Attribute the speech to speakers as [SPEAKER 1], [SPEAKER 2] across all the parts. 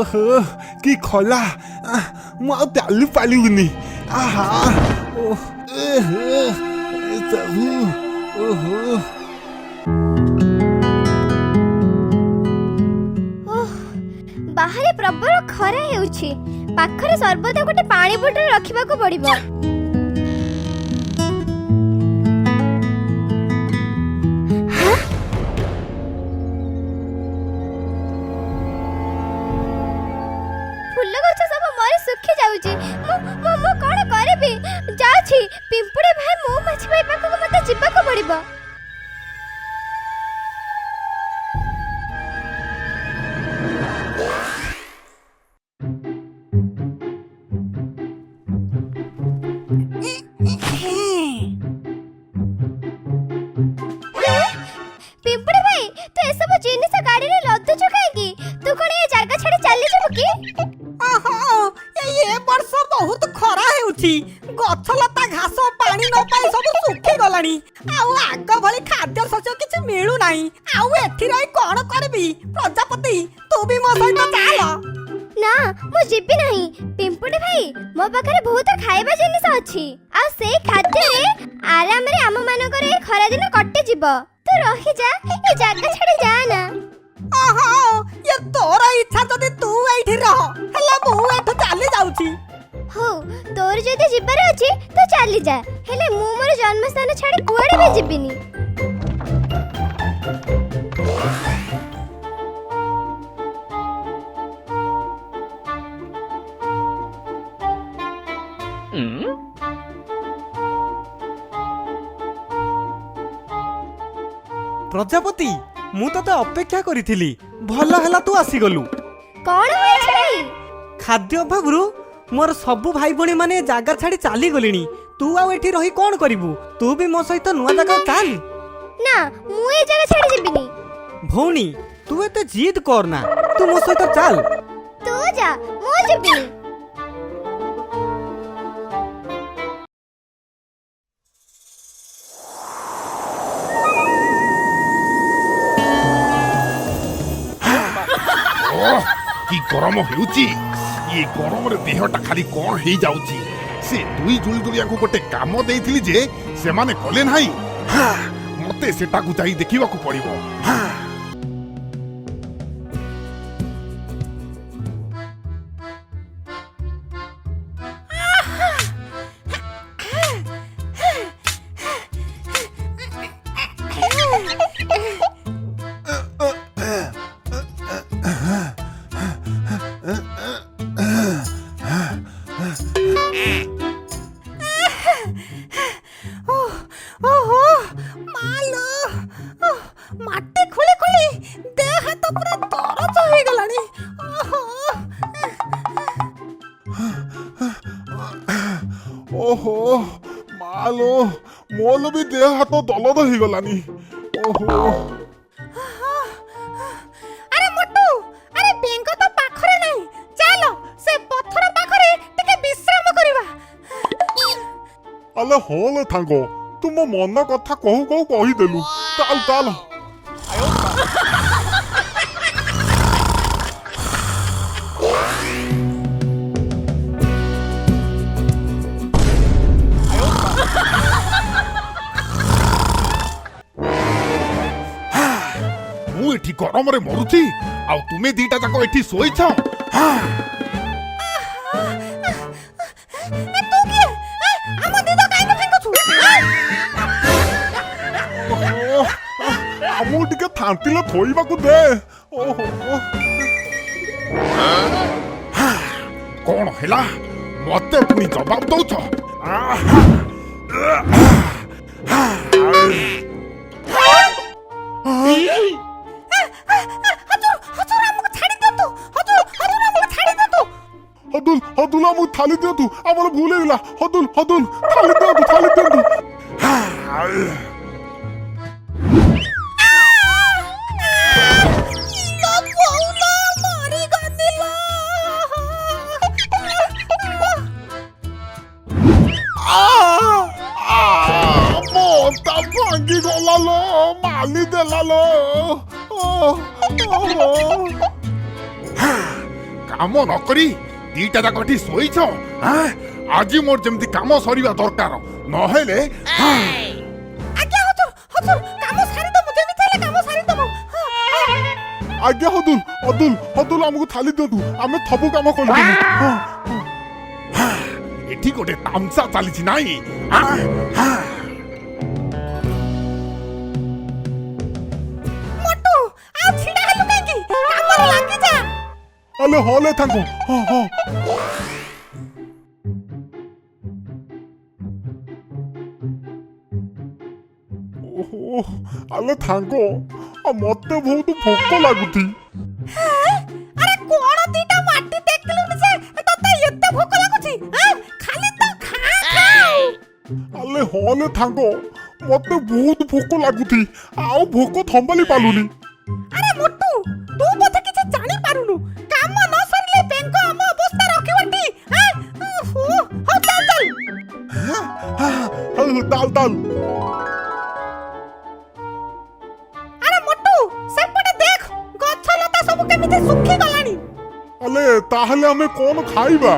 [SPEAKER 1] ଓହୋ, କି ଖରା! ମୁଁ ଆଉ ଚାଲି ପାରିବିନି। ଆହା, ପ୍ରଭୁ, ଓହୋ।
[SPEAKER 2] ବାହାରେ ପ୍ରବଳ ଖରା ହେଉଛି। ପାଖରେ ସର୍ବଦା ଗୋଟେ ପାଣି ବୋଟଲ ରଖିବାକୁ ପଡିବ। ଫୁଲ ଗଛ ସବୁ ମରି ଶୁଖି ଯାଉଛି। ମୁଁ ମୁଁ ମୁଁ କଣ କରିବି? ଯାଉଛି, ପିମ୍ପୁଡ଼ି ଭାଇ, ମହୁମାଛି ଭାଇ ପାଖକୁ ମତେ ଯିବାକୁ ପଡିବ। ପିମ୍ପୁଡ଼ି ଭାଇ, ତୁ ଏସବୁ ଜିନିଷ ଗାଡ଼ିରେ ଲଦୁଛୁ କାହିଁକି? ତୁ କଣ ଏ ଜାଗା ଛାଡ଼ି ଚାଲିଯିବୁ କି?
[SPEAKER 3] ଓହୋ, ଏଇ ଏ ବର୍ଷ ବହୁତ ଖରା ହେଉଛି। ଗଛଲତା ଘାସ ପାଣି ନ ପାଇ ସବୁ ଶୁଖିଗଲାଣି, ଆଉ ଆଗ ଭଳି ଖାଦ୍ୟ ଶସ୍ୟ କିଛି ମିଳୁନାହିଁ। ଆଉ ଏଠି ରହି କଣ କରିବି? ପ୍ରଜାପତି, ତୁ ବି ମୋ ସହିତ ଚାଲ।
[SPEAKER 2] ନା, ମୁଁ ଯିବି ନାହିଁ। ପିମ୍ପୁଡ଼ି ଭାଇ, ମୋ ପାଖରେ ବହୁତ ଖାଇବା ଜିନିଷ ଅଛି, ଆଉ ସେଇ ଖାଦ୍ୟରେ ଆରାମରେ ଆମ ମାନଙ୍କର ଏ ଖରାଦିନ କଟିଯିବ। ତୁ ରହିଯା, ଏ ଜାଗା ଛାଡ଼ି ଯା ନା।
[SPEAKER 3] ଓହୋ, ଇଏ ତୋର ଇଚ୍ଛା ଯଦି ତୁ ଏଇଠି ରହ, ହେଲେ ମୁଁ ଏଠୁ ଚାଲି ଯାଉଛି।
[SPEAKER 2] ହଉ, ତୋର ଯଦି ଯିବାର ଅଛି ତୁ ଚାଲିଯା, ହେଲେ ମୁଁ ମୋର ଜନ୍ମସ୍ଥାନ ଛାଡ଼ି କୁଆଡ଼େ ବି ଯିବିନି।
[SPEAKER 3] ପ୍ରଜାପତି, ମୁଁ ତତେ ଅପେକ୍ଷା କରିଥିଲି, ଭଲ ହେଲା ତୁ ଆସିଗଲୁ।
[SPEAKER 2] କଣ ହୋଇଛି ଭାଇ?
[SPEAKER 3] ଖାଦ୍ୟ ଅଭାବରୁ ମୋର ସବୁ ଭାଇ ଭଉଣୀ ମାନେ ଏ ଜାଗା ଛାଡ଼ି ଚାଲିଗଲେଣି। ତୁ ଆଉ ଏଠି ରହି କଣ କରିବୁ? ତୁ ବି ମୋ ସହିତ ନୂଆ ଜାଗାକୁ ଚାଲ।
[SPEAKER 2] ନା, ମୁଁ ଏ ଜାଗା ଛାଡ଼ି ଯିବିନି।
[SPEAKER 3] ଭଉଣୀ, ତୁ ଏତେ ଜିଦ୍ କରନା, ତୁ ମୋ ସହିତ ଚାଲ।
[SPEAKER 2] ତୁ ଯା, ମୁଁ ଯିବିନି।
[SPEAKER 1] ଓହ, କି ଗରମ ହେଉଛି! ଇଏ ଗରମରେ ଦେହଟା ଖାଲି କଣ ହେଇଯାଉଛି। ସେ ଦୁଇ ଜୁଳୁଜୁଳିଆଙ୍କୁ ଗୋଟେ କାମ ଦେଇଥିଲି ଯେ ସେମାନେ କଲେ ନାହିଁ। ମତେ ସେଟାକୁ ଯାଇ ଦେଖିବାକୁ ପଡିବ।
[SPEAKER 3] ଓହୋ ମାଲୋ, ମାଟି ଖୋଳି ଖୋଳି ଦେହ ହାତ ପୁରା ଦରଜ ହେଇଗଲାଣି। ଓହୋ।
[SPEAKER 1] ଓହୋ ମାଲୋ, ମୋର ବି ଦେହ ହାତ ଦଲଦ ହେଇଗଲାନି। ଓହୋ।
[SPEAKER 3] ଆରେ ମୋଟୁ, ଆରେ ବେଙ୍ଗ ତ ପାଖରେ ନାହିଁ, ଚାଲ ସେ ପଥର ପାଖରେ ଟିକେ ବିଶ୍ରାମ କରିବା।
[SPEAKER 1] ଆଲେ ହଁ ଲେ ସାଙ୍ଗ, ତୁ ମୋ ମନ କଥା କହୁ କହୁ କହିଦେଲୁ। ଚାଲ ଚାଲ। ମୁଁ ଏଠି ଗରମରେ ମରୁଛି ଆଉ ତୁମେ ଦିଟା ଯାକ ଏଠି ଶୋଇଛ।
[SPEAKER 3] ଏ, ତୁ କିଏ? ଏ, ଆମ ନିଦ କାହିଁକି ଭାଙ୍ଗୁଛୁ?
[SPEAKER 1] ଓହୋ, ଆମକୁ ଟିକେ ଥାନ୍ତିଲେ ଥୋଇବାକୁ ଦେ। ଓହୋ, କଣ ହେଲା? ମତେ ପୁଣି ଜବାବ ଦଉଛ?
[SPEAKER 3] ହଜୁର, ହଜୁର, ଆମକୁ ଛାଡ଼ି ଦିଅନ୍ତୁ। ହଜୁର, ହଜୁର, ଆମକୁ ଛାଡ଼ି ଦିଅନ୍ତୁ।
[SPEAKER 1] ହଦୁଲ, ହଦୁଲ, ଆମକୁ ଥାଲି ଦିଅନ୍ତୁ, ଆମର ଭୁଲ ହେଇଗଲା। ହଦୁଲ, ହଦୁଲ, ଥାଲି ଦିଅନ୍ତୁ, ଥାଲି ଦିଅନ୍ତୁ।
[SPEAKER 3] ଇଲୋ ବୋଉଲୋ, ମରିଗଲି ଲୋ।
[SPEAKER 1] ମୋ ଅଣ୍ଟା ଭାଙ୍ଗି ଗଲା ଲୋ, ମାଲି ଦେଲା ଲୋ। କାମ ନ କରି ଦିଟା ଯାକ ଏଠି ଶୋଇଛ ଆଁ? ଆଜି ମୋର ଯେମିତି କାମ ସରିବା ଦରକାର, ନହେଲେ ହଁ।
[SPEAKER 3] ଆଜ୍ଞା ହଜୁର, ହଜୁର, କାମ ସାରିଦବୁ, ଯେମିତି ହେଲେ କାମ ସାରିଦବୁ। ହଁ, ହଁ।
[SPEAKER 1] ଆଜ୍ଞା ହଦୁଲ, ଅଦୁଲ, ହଦୁଲ, ଆମକୁ ଥାଲି ଦିଅନ୍ତୁ, ଆମେ ସବୁ କାମ କରିଦେବୁ। ହଁ, ହଁ। ଏଠି ଗୋଟେ ତାମସା ଚାଲିଛି ନାଇଁ ଆଁ? ହଁ।
[SPEAKER 3] ମୋଟୁ, ଆଉ ଛିଡା ହେଲୁ କାହିଁକି? କାମରେ ଲାଗିଯା।
[SPEAKER 1] ଆଲେ ହଲେ ତାଙ୍କ, ହଁ ହଁ। ଓହୋ, ଆଲେ ଥାଙ୍ଗ, ଆଉ ମତେ ବହୁତ ଭୋକ ଲାଗୁଛି।
[SPEAKER 3] ଆରେ କଣ ଦିଟା ମାଟି ଦେଖିଲୁନି ଯେ ତତେ ଏତେ ଭୋକ ଲାଗୁଛି? ଆଁ? ଖାଲି ତ ଖା ଖା ଆଉ।
[SPEAKER 1] ଆଲେ ହଲେ ଥାଙ୍ଗ, ମତେ ବହୁତ ଭୋକ ଲାଗୁଛି, ଆଉ ଭୋକ ସମ୍ଭାଳି ପାରୁନି।
[SPEAKER 3] ଆରେ ମୋଟୁ, ତୁ ବୋଧେ କିଛି ଜାଣି ପାରୁନୁ। କାମ ନ ସରିଲେ ବେଙ୍ଗ ଆମ ଅବସ୍ଥା ରଖିବଟି। ଆଁ? ଓହୋ, ହଉ ଚାଲ ଚାଲ।
[SPEAKER 1] ହଉ, ତାଲ ତାଲ।
[SPEAKER 3] ଆରେ ମୋଟୁ, ସେପଟେ ଦେଖ, ଗଛ ଲତା ସବୁ କେମିତି ଶୁଖି ଗଲାଣି।
[SPEAKER 1] ଆଲେ ତାହେଲେ ଆମେ କଣ ଖାଇବା?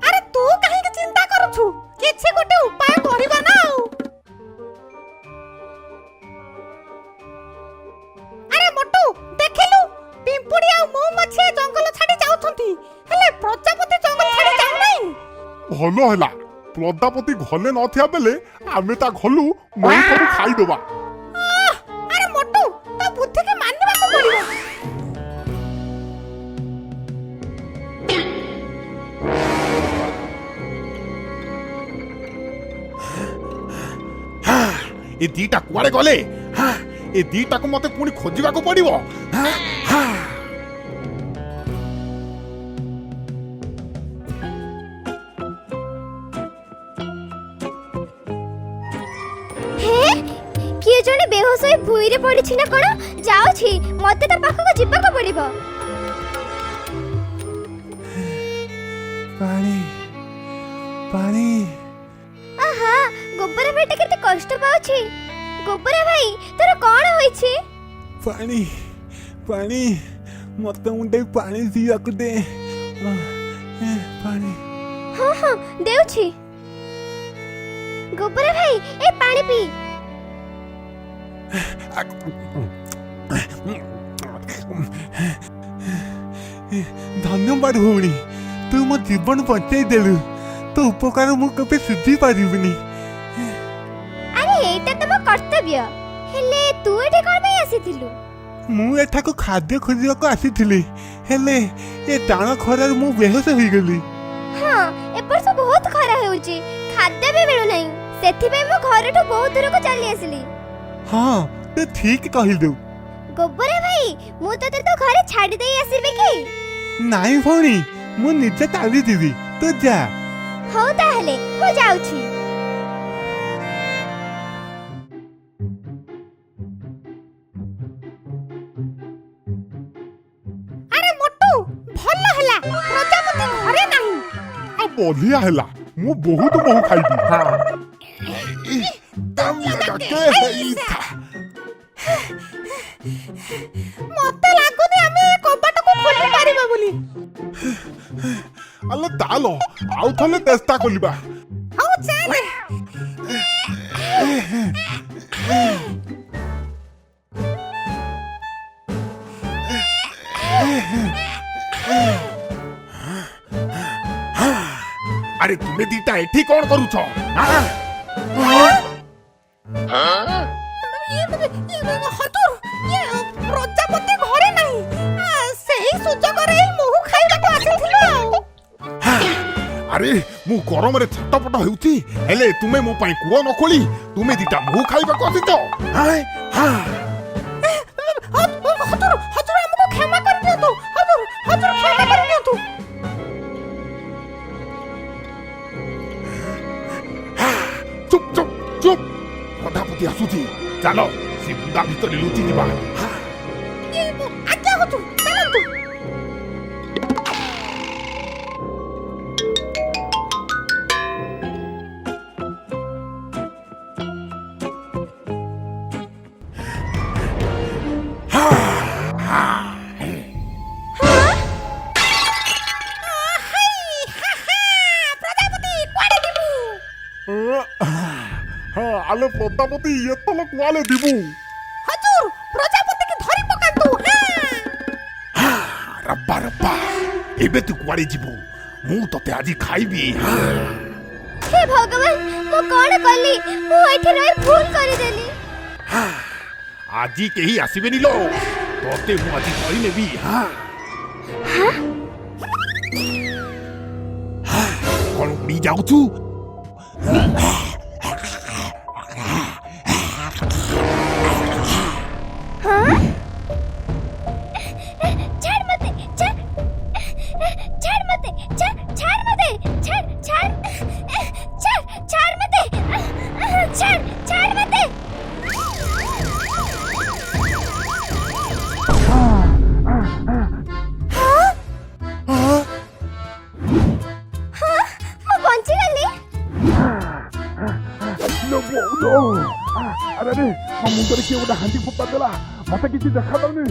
[SPEAKER 3] ଆରେ ତୁ କାହିଁକି ଚିନ୍ତା କରୁଛୁ? କିଛି ଗୋଟେ ଉପାୟ କରିବା ନା ଆଉ। ଆରେ ମୋଟୁ, ଦେଖିଲୁ, ପିମ୍ପୁଡି ଆଉ ମହୁମାଛି ଏ ଜଙ୍ଗଲ ଛାଡି ଯାଉଛନ୍ତି, ହେଲେ ପ୍ରଜାପତି ଜଙ୍ଗଲ ଛାଡି ଯାଉନାହିଁ।
[SPEAKER 1] ଭଲ ହେଲା, ପ୍ରଜାପତି ଘଲେ ନଥିବା ବେଲେ ଆମେ ତା ଘଲୁ ମହୁ ସବୁ ଖାଇଦବା।
[SPEAKER 3] ଆଃ, ଆରେ ମୋଟୁ, ତୋ ବୁଦ୍ଧିକି ମାନିବାକୁ ପଡିବ।
[SPEAKER 1] ଏ ଦିଟା କୁଆଡେ ଗଲେ? ହଁ, ଏ ଦିଟାକୁ ମତେ ପୁଣି ଖୋଜିବାକୁ ପଡିବ। ହଁ, ହଁ।
[SPEAKER 2] ହେ, କିଏ ଜଣେ ବେହୋସ ହୋଇ ଭୁଇଁରେ ପଡ଼ିଛି ନା କଣ? ଯାଉଛି, ମତେ ତା ପାଖକୁ ଯିବାକୁ ପଡିବ।
[SPEAKER 1] ପାଣି, ପାଣି।
[SPEAKER 2] ଆହା, ଗୋବରା ଭାଇଟା କେତେ କଷ୍ଟ ପାଉଛି। ଗୋବରା ଭାଇ, ତୋର କଣ ହୋଇଛି?
[SPEAKER 4] ପାଣି, ପାଣି, ମତେ ମୁଣ୍ଡେ ପାଣି ପିଇବାକୁ ଦେ। ଏ, ପାଣି।
[SPEAKER 2] ହଁ ହଁ, ଦେଉଛି। ଗୋବରା ଭାଇ, ଏ ପାଣି ପିଇ।
[SPEAKER 4] ଧନ୍ୟବାଦ ଭଉଣୀ, ତୁ ମୋ ଜୀବନ ବଞ୍ଚେଇ ଦେଲୁ। ତୋ ଉପକାର ମୁଁ କେବେ ସୁଝି ପାରିବିନି।
[SPEAKER 2] ଆରେ ଏଇଟା ତ ମୋ କର୍ତ୍ତବ୍ୟ। ହେଲେ ତୁ ଏଠି କଣ ପାଇଁ ଆସିଥିଲୁ?
[SPEAKER 4] ମୁଁ ଏଠାକୁ ଖାଦ୍ୟ ଖୋଜିବାକୁ ଆସିଥିଲି, ହେଲେ ଏ ଟାଣ ଖରାରେ ମୁଁ ବେହୋସ ହୋଇଗଲି।
[SPEAKER 2] ହଁ, ଏ ବର୍ଷ ବହୁତ ଖରା ହେଉଛି, ଖାଦ୍ୟ ବି ମିଳୁନାହିଁ, ସେଥିପାଇଁ ମୁଁ ଘରଠୁ ବହୁତ ଦୂରକୁ ଚାଲି ଆସିଲି।
[SPEAKER 4] ହଁ, ତୁ ଠିକ କହିଲୁ।
[SPEAKER 2] ଗୋବରା ଭାଇ, ମୁଁ ତତେ ତୋ ଘରେ ଛାଡ଼ି ଦେଇ ଆସିବି କି?
[SPEAKER 4] ନାଇଁ ଭଉଣୀ, ମୁଁ ନିଜେ ଚାଲିଯିବି, ତୁ ଯା।
[SPEAKER 2] ହଉ ତାହେଲେ ମୁଁ ଯାଉଛି।
[SPEAKER 3] ଆରେ ମୋଟୁ, ଭଲ ହେଲା, ପ୍ରଜାପତି ଘରେ ନାହିଁ।
[SPEAKER 1] ଆଉ ବଢିଆ ହେଲା, ମୁଁ ବହୁତ ମହୁ ଖାଇବି। ହଁ। ଦମ୍ ଲଗା ହେଇଥା।
[SPEAKER 3] ମତେ ଲାଗୁନି ଆମେ ଏ କବାଟକୁ ଖୋଲି ପାରିବା ବୋଲି।
[SPEAKER 1] ଆଲେ ତାଲ, ଆଉ ଥରେ ଚେଷ୍ଟା କରିବା।
[SPEAKER 3] ହଉ ଚାଲେ।
[SPEAKER 1] ଆରେ ତୁମେ ଦିଟା ଏଠି କଣ କରୁଛ ଆଁ?
[SPEAKER 3] ହଜୁର, ଇଏ ପ୍ରଜାପତି ଘରେ ନାହିଁ, ସେଇ ସୁଯୋଗରେ ଏଇ ମହୁ ଖାଇବାକୁ ଆସିଥିଲୁ ଆଉ।
[SPEAKER 1] ଆରେ ମୁଁ ଗରମରେ ଛଟପଟ ହେଉଛି, ହେଲେ ତୁମେ ମୋ ପାଇଁ କୂଅ ନ ଖୋଳି ତୁମେ ଦିଟା ମହୁ ଖାଇବାକୁ ଆସିଛ ଆଁ? ହଁ।
[SPEAKER 3] ହଜୁର, ହଜୁର, ଆମକୁ କ୍ଷମା କରିଦିଅନ୍ତୁ। ହଜୁର, ହଜୁର, କ୍ଷମା କରିଦିଅନ୍ତୁ।
[SPEAKER 1] ଚୁପ୍ ଚୁପ୍ ଚୁପ୍, ପ୍ରଜାପତି ଆସୁଛି, ଚାଲ ସେ ବୁଦା ଭିତରେ ଲୁଚି ଯିବା।
[SPEAKER 3] ଆଜ୍ଞା ହଜୁର, ଚାଲନ୍ତୁ।
[SPEAKER 1] ଆଲେ ପ୍ରତାପତି, ଏତଲ କୁଆଲେ ଯିବୁ?
[SPEAKER 3] ହଜୁର, ପ୍ରଜାପତିକି ଧରି ପକାନ୍ତୁ।
[SPEAKER 1] ରବ୍ବା ରବ୍ବା, ଏବେ ତୁ କୁଆଡେ ଯିବୁ? ମୁଁ ତତେ ଆଜି ଖାଇବି।
[SPEAKER 2] ହେ ଭଗବାନ, ମୁଁ କଣ କଲି? ମୁଁ ଏଠି ରହି ଭୁଲ କରିଦେଲି।
[SPEAKER 1] ଆଜି କେହି ଆସିବେନି ଲୋ, ତତେ ମୁଁ ଆଜି ଧରି ନେବି। କଣ ଉଡ଼ି ଯାଉଛୁ?
[SPEAKER 2] ଛାଡ଼ ମତେ, ଛାଡ଼, ଛାଡ଼ ମତେ, ଛାଡ଼, ଛାଡ଼ ମତେ, ଛାଡ଼, ଛାଡ଼, ଛାଡ଼, ଛାଡ଼ ମତେ, ଛାଡ଼, ଛାଡ଼ ମତେ। ମୁଁ ବଞ୍ଚିଗଲି।
[SPEAKER 1] ଲୋ ବୋଉ ଲୋ, ଆରେ ଆରେ, ମୋ ମୁଣ୍ଡରେ କିଏ ଗୋଟେ ହାଣ୍ଡି ଫୋପାଡ଼ି ଦେଲା, ମତେ କିଛି ଦେଖାଯାଉନି।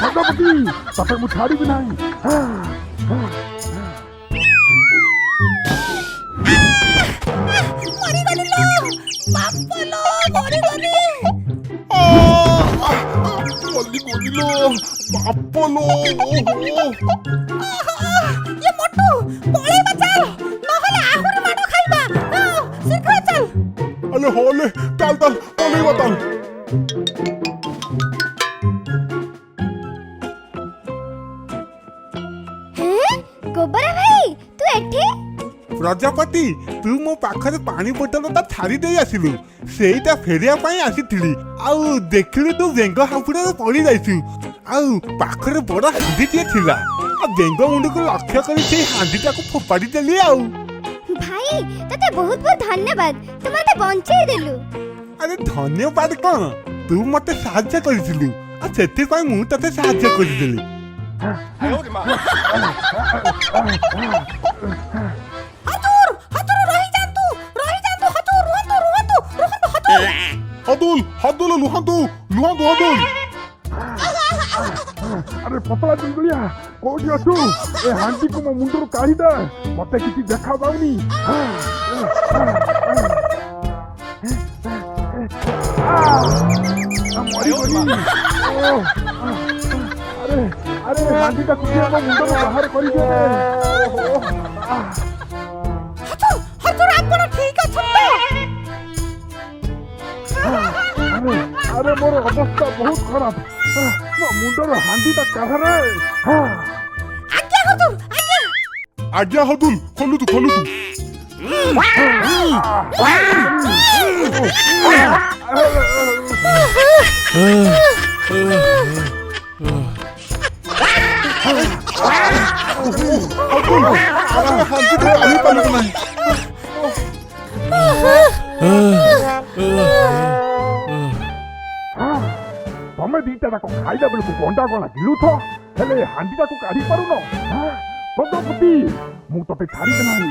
[SPEAKER 1] ପ୍ରଜାପତି, ତତେ ମୁଁ ଛାଡ଼ିବି ନାହିଁ।
[SPEAKER 3] ମରିଗଲି ଲୋ ବାପ ଲୋ, ମରିଗଲି।
[SPEAKER 1] ଗଲି ଗଲି ଲୋ ବାପ ଲୋ, ଓହୋ।
[SPEAKER 3] ଏ ମୋଟୁ, ପଳେଇବା ଚାଲ, ନହେଲେ ଆହୁରି ମାଡ଼ ଖାଇବା। ଶୀଘ୍ର ଚାଲ।
[SPEAKER 1] ଆଲେ ହଲେ, ଚାଲ ଚାଲ, ପଳେଇବା ଚାଲ।
[SPEAKER 2] ହେଁ, ଗୋବରା ଭାଇ, ତୁ ଏଠି?
[SPEAKER 4] ପ୍ରଜାପତି, ତୁ ମୋ ପାଖରେ ପାଣି ବୋତଲଟା ଛାଡ଼ି ଦେଇ ଆସିଲୁ, ସେଇଟା ଫେରିବା ପାଇଁ ଆସିଥିଲି। ଆଉ ଦେଖିଲି ତୁ ବେଙ୍ଗ ହାପୁଡ଼ରେ ପଡ଼ି ଯାଇଛୁ, ଆଉ ପାଖରେ ବଡ଼ ହାଣ୍ଡିଟିଏ ଥିଲା, ଆଉ ବେଙ୍ଗ ମୁଣ୍ଡକୁ ଲକ୍ଷ୍ୟ କରି ସେଇ ହାଣ୍ଡିଟାକୁ ଫୋପାଡ଼ି ଦେଲି। ଆଉ
[SPEAKER 2] ଭାଇ, ତତେ ବହୁତ ବହୁତ ଧନ୍ୟବାଦ, ତୁ ମତେ ବଞ୍ଚେଇ ଦେଲୁ।
[SPEAKER 4] ଆରେ, ଧନ୍ୟବାଦ କଣ? ତୁ ମତେ ସାହାଯ୍ୟ କରିଥିଲୁ, ଆଉ ସେଥିପାଇଁ ମୁଁ ତତେ ସାହାଯ୍ୟ କରିଦେଲି।
[SPEAKER 3] ହଜୁର, ହଜୁର, ରହିଯାଆନ୍ତୁ, ରହିଯାଆନ୍ତୁ ହଜୁର, ରୁହନ୍ତୁ, ରୁହନ୍ତୁ, ରୁହନ୍ତୁ ହଜୁର।
[SPEAKER 1] ହଦୁଲ, ହଦୁଲ, ଲୁହନ୍ତୁ, ଲୁହନ୍ତୁ ହଦୁଲ। ଆରେ ପତଳା ଜୁଳୁଜୁଳିଆ, କୋଉଠି ଅଛୁ? ଏ ହାଣ୍ଡିକୁ ମୋ ମୁଣ୍ଡରୁ କାଢି ଦେ, ମତେ କିଛି ଦେଖା ଯାଉନି। ମରିଗଲି। ଆରେ ଆରେ, ହାଣ୍ଡିଟାକୁ କିଏ ମୋ ମୁଣ୍ଡରୁ ବାହାର କରିଦିଅ।
[SPEAKER 3] ହଜୁର, ହଜୁର, ଆପଣ ଠିକ ଅଛନ୍ତି ତ?
[SPEAKER 1] ଆରେ ଆରେ, ମୋର ଅବସ୍ଥା ବହୁତ ଖରାପ, ମୋ ମୁଣ୍ଡର ହାଣ୍ଡିଟା କାଢରେ।
[SPEAKER 3] ଆଜ୍ଞା ହଜୁର, ଆଜ୍ଞା।
[SPEAKER 1] ଆଜ୍ଞା ହଦୁଲ, ଖୋଲୁତୁ, ଖୋଲୁତୁ। ହଦୁଲ, ଆମେ ହାଣ୍ଡିଟା କାଢି ପାରିବୁ ନାହିଁ। ତମେ ଦିଟା ଯାକ ଖାଇଲା ବେଳକୁ ଗଣ୍ଡା ଗଳା ଗିଳୁଥ, ହେଲେ ଏ ହାଣ୍ଡିଟାକୁ କାଢି ପାରୁନ। ପ୍ରଜାପତି, ମୁଁ ତତେ ଛାଡ଼ିବି ନାହିଁ।